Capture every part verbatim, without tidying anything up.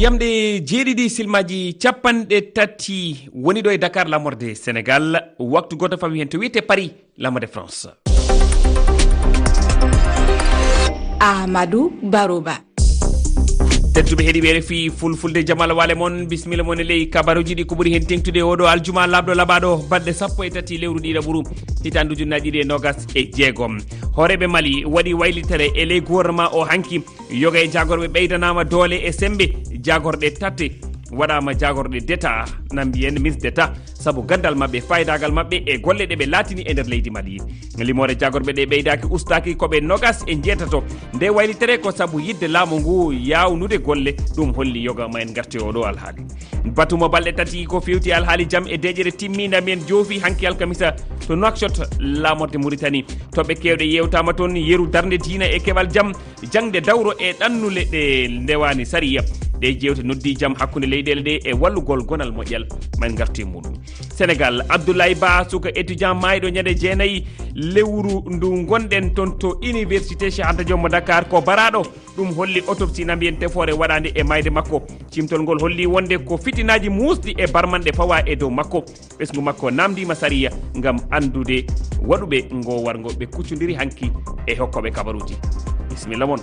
Jamɗe jeeɗiɗi silmaaji capanɗe tati woni ɗo e Dakar, lamorde Sénégal. Waktu gooto fawi heen to wiyetee Paris, lamorde France. Amadou Baroba. Tedduɓe heɗiiɓe R F I Fulfulde, jam Allah waale mon, bisimilla mon e ley kabaruuji ɗi ko ɓuri heen teeŋtude e oɗo aljuma laaɓɗo laɓaaɗo, balɗe sappo e tati lewru ɗiɗaɓuru, hitaande ujunnaaji ɗiɗi e noogas e jeegom. Hooreeɓe Mali waɗi waylitere e ley gouvernement o hanki. Yoga e jaagorɓe ɓeydanaama doole e semmbe. Jaagorɗe tate waɗaama jaagorɗe d'État, na mbiyen ministre d'État, sabu ganndal maɓɓe, faaydaagal maɓɓe e golle ɗe ɓe laatini e nder leydi Mali. Limoore jaagorɓe ɗe ɓeydaaki, ustaaki, ko ɓe noogas e njeetato. Nde waylitere ko sabu yiɗde laamu ngu yaawnude golle, ɗum holli yoga. Ma en ngartu e oɗo alhaali. Batu mo balɗe tati ko feewti alhaali jam e deeƴere timmiinda men joofi hanki alkamisa to Nouakchott, laamorde Mauritanie. Toɓɓe keewɗe yeewtaama toon, yeru, darnde diina e keɓal jam, jaŋde dawro e ɗannule ɗe ndewaani sariya. Ɗe jeewte noddi jam hakkunde leyɗeele ɗe e wallugol gonal moƴƴal. Ma en ngartu e muuɗum. Sénégal, Abdoulaye Ba, suka étudiant maayɗo ñande jeenayi lewru ndu ngonɗen toon to Université Cheikh Anta Diop mo Dakar, ko baraaɗo. Ɗum holli autopsie na mbiyen tefoore waɗaande e maayde makko. Cimtol ngol holli wonde ko fitinaaji muusɗi e barmanɗe pawa e dow makko. Ɓesngu makko naamndiima sariya ngam anndude waɗuɓe ngoo warngo ɓe kuccondiri hanki e hokkooɓe kabaruuji. Bisimilla mon.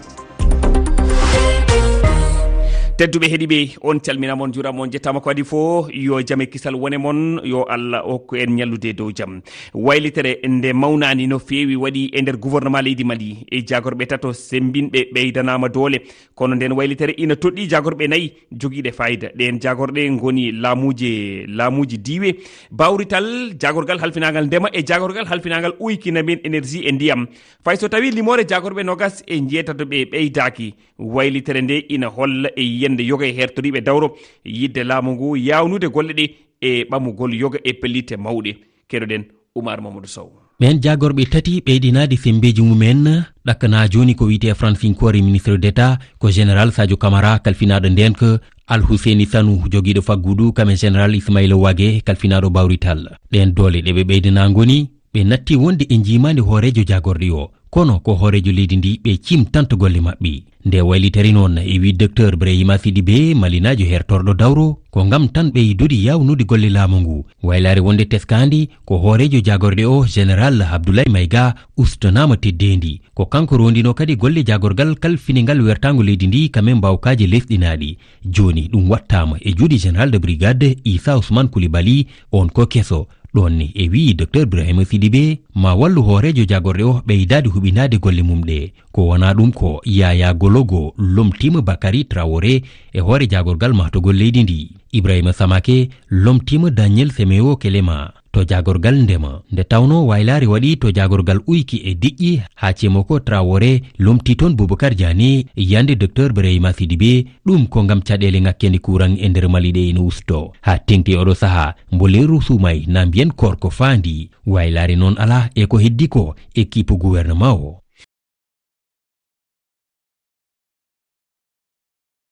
Tedduɓe heɗiiɓe, on calminaama, on njuuraama, on njettaama ko adii fof. Yo jam e kisal wone mon, yo Allah hokku en ñallude e dow jam. Waylitere nde mawnaani no feewi waɗi e nder gouvernement leydi Mali. E jaagorɓe tato semmbinɓe ɓeydanaama doole. Kono nden waylitere ina toɗɗii jaagorɓe nayi jogiiɗe faayida. Ɗeen jaagorɗe ngoni laamuuje, laamuuji diiwe, bawrital, jaagorgal halfinaangal ndema e jaagorgal halfinaangal uyki na mbiyen énergie e ndiyam. Fay so tawii limoore jaagorɓe noogas e njeetato ɓe ɓeydaaki, waylitere nde ina holla e yiyannde yoga e heertoriiɓe dawro yiɗde laamu ngu yaawnude golle ɗe e ɓamugol yoga e pellitte mawɗe. Keɗoɗen Oumar Mamadou Sow. Ɓeen jaagorɓe tati ɓeydinaade semmbeeji mumen, ɗakkana jooni ko wiyetee fransinkoore ministre d'État, ko général Sadio Camara, kalfinaaɗo ndeenka, Alhuseni Sanu, jogiiɗo faggudu, kam e général Ismaïla Wage, kalfinaaɗo bawrital. Ɗeen doole ɗe ɓe ɓeydinaa ngoni, ɓe natti wonde e njiimaandi hooreejo jaagorɗe o. Kono ko hooreejo leydi ndi ɓe cimtanta golle maɓɓe. Nde waylitere noon, e wii Docteur Brahima Sidibé, malinaajo hertorɗo dawro, ko ngam tan ɓeydude yaawnude golle laamu ngu. Waylaare wonde teskaandi, ko hooreejo jaagorɗe o, général Abdoulaye Maïga, ustanaama teddeendi. Ko kanko rondinoo kadi golle jaagorgal kalfiningal wertaango leydi ndi, kam e mbaawkaaji lesɗinaaɗi. Jooni ɗum wattaama e juuɗe général de brigade Issa Ousmane Coulibaly, on ko keso. Ɗoon ne e wii Docteur Brahima Sidibé, ma wallu hooreejo jaagorɗe o ɓeydaade huɓinaade golle mum ɗe. Ko wonaa ɗum ko Yaya Gologo lomtiima Bakary Traoré e hoore jaagorgal mahtogol leydi ndi. Ibrahima Samake lomtiima Daniel Semeo Kelema to jaagorgal ndema. Nde tawnoo waylaare waɗi to jaagorgal uyki e diƴƴi haa Cemoko Traoré lomtii toon Boubacar Diané yande Docteur Brahima Sidibé, ɗum ko ngam caɗeele ŋakkende kuuraŋ e nder Mali ɗe ina usto. Haa teŋti oɗo sahaa, mbo leeru suumay na mbiyen korko faandi. Waylaare noon alaa e ko heddi ko équipe gouvernement o.